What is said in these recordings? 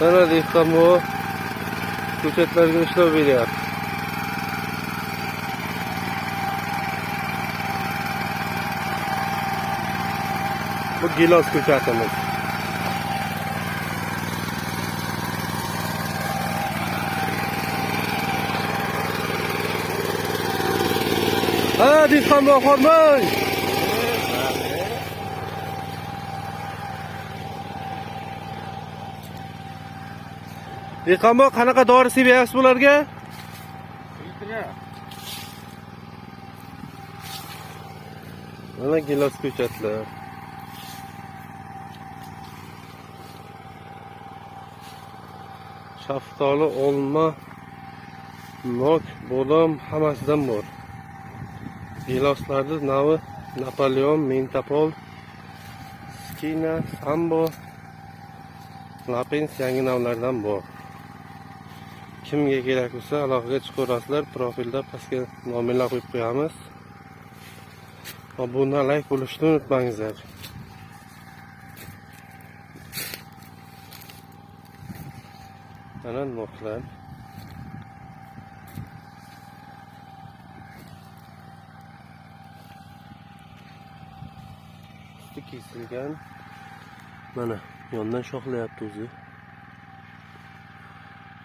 Mana dehqon bu ko'chatlarga ishlov beryapti. Bu gilos ko'chatimiz. Ha, dehqon bu hormang. Dehqon bu qanaqa dori sevyapsiz bularga? Mana gilos ko'chatlar. Shaftoli, olma, nok, bodom hammasidan bor. Giloslarda navi Napoleon, Mentapol, Skina, Sambo, Lapins yangi navlardan bor. Kimga kerak bo'lsa aloqaga chiqaverasizlar. Profilda pastga nomerlar qo'yib qo'yamiz. Obuna, layk bo'lishni unutmangizlar. Mana noklar. Usti kesilgan. Mana yondan shoxlayapti o'zi.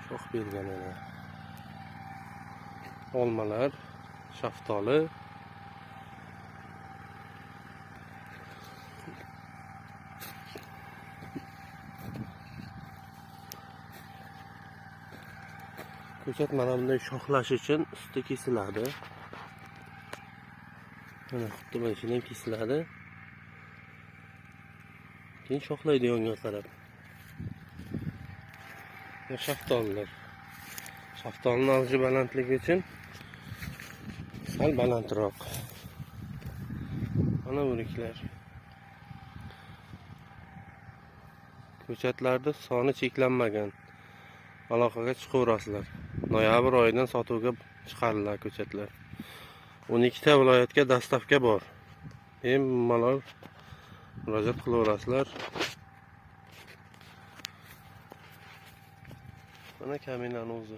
Shox bergan ana. Olmalar, shaftoli. Ko'chat mana bunday shoxlash uchun usti kesiladi. Mana xuddi mana shundan kesiladi. Keyin shoxlaydi yonga qarab. Bu shaftolilar. Shaftolini ozchi balandligi uchun sal balandroq. Mana o'riklar. Ko'chatlarda soni cheklanmagan. Aloqaga chiqaverasizlar. Noyabr oyidan sotuvga chiqariladi ko'chatlar. 12 ta viloyatga dostavka bor. Bemalol murojaat qilaverasizlar. Mana kaminani o'zi.